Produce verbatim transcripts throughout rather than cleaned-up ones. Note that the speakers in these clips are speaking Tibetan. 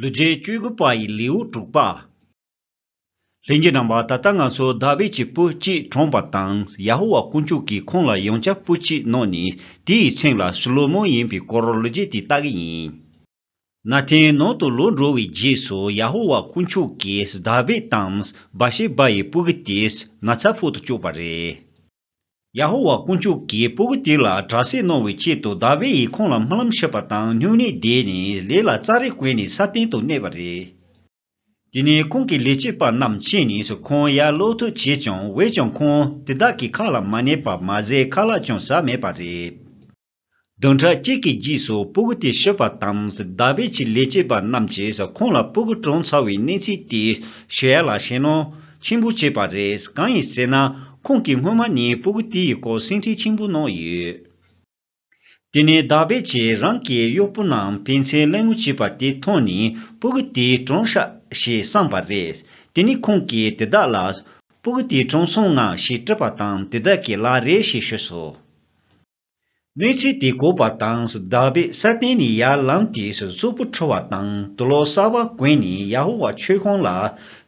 ལུས་འབྲེལ་བཅུ་དགུ་པ་ཡི་ལེའུ་དྲུག་པ། ལྷན་རྒྱས་རྣམ་པ། ད་ལྟ་ང་ཚོ་དཱ་བིད་ཀྱི་བུ་གཅིག་གྲོངས་པ་དང་། ཡ་ཧོ་ཝཱ་དཀོན་མཆོག་གིས་ཁོང་ལ་ཡང་བསྐྱར་བུ་གཅིག་གནང་ནས། དེ་ཡི་མཚན་ལ་སོ་ལོ་མོན་ཡིན་པའི་སྐོར་ལོ་རྒྱུས་དེ་ལྟ་གི་ཡིན། ན་ཐན་ནང་དུ་ལོག་འགྲོ་བའི་རྗེས་སུ། ཡ་ཧོ་ཝཱ་དཀོན་མཆོག་གིས་དཱ་བིད་དང་བཱ་ཤེ་བཱ་ཡི་ཕྲུ་གུ་དེ་ན་ཚ་ཕོག་ཏུ་བཅུག་པ་རེད། ཡ་ཧོ་ཝཱ་དཀོན་མཆོག་གིས་ཕྲུ་གུ་དེ་ལ་དྲག་སྐྱེད་གནང་བའི་ཆེད་དུ། དཱ་བིད་ཡིས་ཁོང་ལ་སྨོན་ལམ་ཞུས་པ་དང་། སྨྱུང་གནས་བསྡད་ནས་ལས་ལ་ཙཱ་རི་གོན་ནས་ས་སྟེང་དུ་གནས་པ་རེད། དེ་ནས་ཁོང་གི་ལས་བྱེད་པ་རྣམས་ཕྱིན་ནས་ཁོང་ཡར་སློག་ཐབས་བྱས་ཀྱང་། འོན་ཀྱང་ཁོང་དེ་དག་གི་ཁ་ལ་མ་ཉན་པར། མ་ཟད་ཁ་ལག་ཀྱང་ཟ་མེད་པ་རེད། བདུན་ཕྲག་གཅིག་གི་རྗེས་སུ་ཕྲུ་གུ་དེ་ཤི་བ་དང་། དཱ་བིད་ཀྱི་ལས་བྱེད་པ་རྣམས་ཀྱིས་ཁོང་ལ་ཕྲུ་གུ་གྲོངས་ཚར་བའི་གནས་ཚུལ་དེ་ཤོད་ཡ་ལ་ཞེད་སྣང་ཆེན་པོ་བྱས་པ་རེད། གང་ཡིན་ཟེར་ན། ཁོང་གིས་སྔོན་མ་ནས་ཕྲུ་གུ་དེ་ཡི་སྐོར་སེམས་ཁྲལ་ཆེན་པོ་གནང་ཡོད། དེ་ནས་དཱ་བིད་ཀྱིས་རང་གི་གཡོག་པོ་རྣམས་ཕན་ཚུན་གླེང་མོལ་བྱས་པ་དེ་མཐོང་ནས། ཕྲུ་གུ་དེ་གྲོངས་ཤག་ཞེས་བསམས་པ་རེད། དེ་ནས་ཁོང་གིས་དེ་དག་ལ། ཕྲུ་གུ་དེ་གྲོངས་སོང་ངམ་ཞེས་དྲིས་པ་དང་། དེ་དག་གིས་ལགས་རེད་ཞེས་ཤོད་སོང་། གནས་ཚུལ་དེ་གོ་བ་དང་། དཱ་བིད་ས་སྟེང་ནས་ཡར་ལངས་ཏེ། གཟུགས་པོ་འཁྲུ་བ་དང་དུག་ལོག་གསར་པ་གོན་ནས། ཡ་ཧོ་ཝཱ་མཆོད་ཁང་ལ་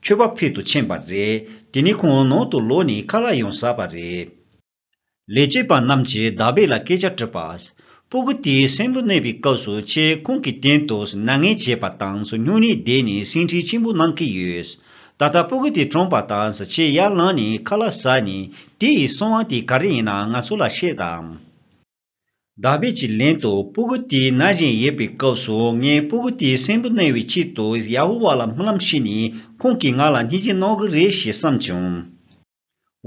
མཆོད་པ་ཕུལ་དུ་ཕྱིན་པ་རེད། དེ་ནས་ཁོང་ནང་དུ་ལོག་ནས་ཁ་ལག་ཡང་ཟ་བ་རེད། ལས་བྱེད་པ་རྣམས་ཀྱིས་དཱ་བིད་ལ་སྐད་ཆ་དྲིས་པ། ཕྲུ་གུ་དེ་གསོན་པོ་གནས་པའི་སྐབས་སུ། ཁྱེད་ཁོང་གི་སྟེང་དུ་མྱ་ངན་བྱས་པ་དང་། སྨྱུང་གནས་བསྡད་ནས་སེམས་ཁྲལ་ཆེན་པོ་གནང་གི་ཡོད། ད་ལྟ་ཕྲུ་གུ་དེ་གྲོངས་པ་དང་། ཁྱེད་ཡར་ལངས་ནས་ཁ་ལག་ཟ་ནས། དེ་ཡི་གསང་བ་དེ་ག་རེ་ཡིན་ན་ང་ཚོ་ལ་བཤད་དང་། དཱ་བིད་ཀྱིས་ལན་དུ། ཕྲུ་གུ་དེ་ན་བཞིན་ཡོད་པའི་སྐབས་སུ། ངས་ཕྲུ་གུ་དེ་གསོན་པོ་གནས་པའི་ཆེད་དུ་ཡ་ཧོ་ཝཱ་ལ་སྨོན་ལམ་ཞུས་ནས། ཁོང་གིས་ང་ལ་སྙིང་རྗེ་གནང་གི་རེད་ཞེས་བསམས་བྱུང་།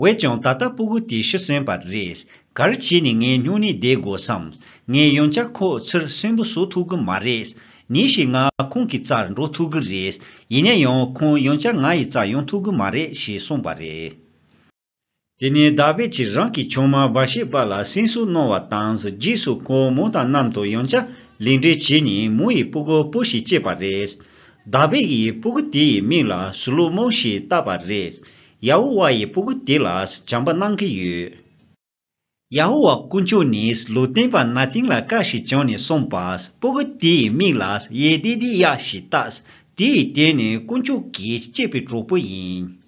འོན་ཀྱང་ད་ལྟ་ཕྲུ་གུ་དེ་ཤི་སོན་པ་རེད། ག་རེ་བྱས་ནས་ངས་སྨྱུང་གནས་བསྡད་དགོས་སམ། ངས་ཡང་བསྐྱར་ཁོ་ཚུར་གསོན་པོ་བཟོ་ཐུབ་ཀྱི་མ་རེད། ཉིན་ཞིག་ང་ཁོང་གི་རྩར་འགྲོ་ཐུབ་ཀྱི་རེད། ཡིན་ན་ཡང་ཁོང་ཡང་བསྐྱར་ང་ཡི་རྩར་ཡོང་ཐུབ་ཀྱི་མ་རེད་ཞེས་གསུངས་པ་རེད། དེ་ནས་དཱ་བིད་ཀྱིས་རང་གི་ཆུང་མ་བཱ་ཤེ་བཱ་ལ་སྲན་གསུམ་གནང་བ་དང་། རྗེས་སུ་ཁོང་མོ་དང་མཉམ་དུ་ཡང་བསྐྱར་ལེགས་འབྲེལ་བྱས་ནས། མོ་ཡི་ཕྲུ་གུ་བུ་ཞིག་སྐྱེས་པ་རེད། དཱ་བིད་ཀྱིས་ཕྲུ་གུ་དེ་ཡི་མིང་ལ་སོ་ལོ་མོན་ཞེས་བཏགས་པ་རེད། ཡ་ཧོ་ཝཱ་ཡིས་ཕྲུ་གུ་དེ་ལ་བྱམས་པ་གནང་གི་ཡོད། ཡ་ཧོ་ཝཱ་དཀོན་མཆོག་ནས་ལུང་སྟོན་པ་ན་ཐན་ལ་བཀའ་ཞིག་བྱུང་ནས་གསུངས་པ། ཕྲུ་གུ་དེ་ཡི་མིང་ལ་ཡེ་དེ་དི་ཡ་ཞེས་བཏགས། དེ་ཡི་དོན་ནི་དཀོན་མཆོག་གིས་སྐྱེས་པའི་གྲོགས་པོ་ཡིན།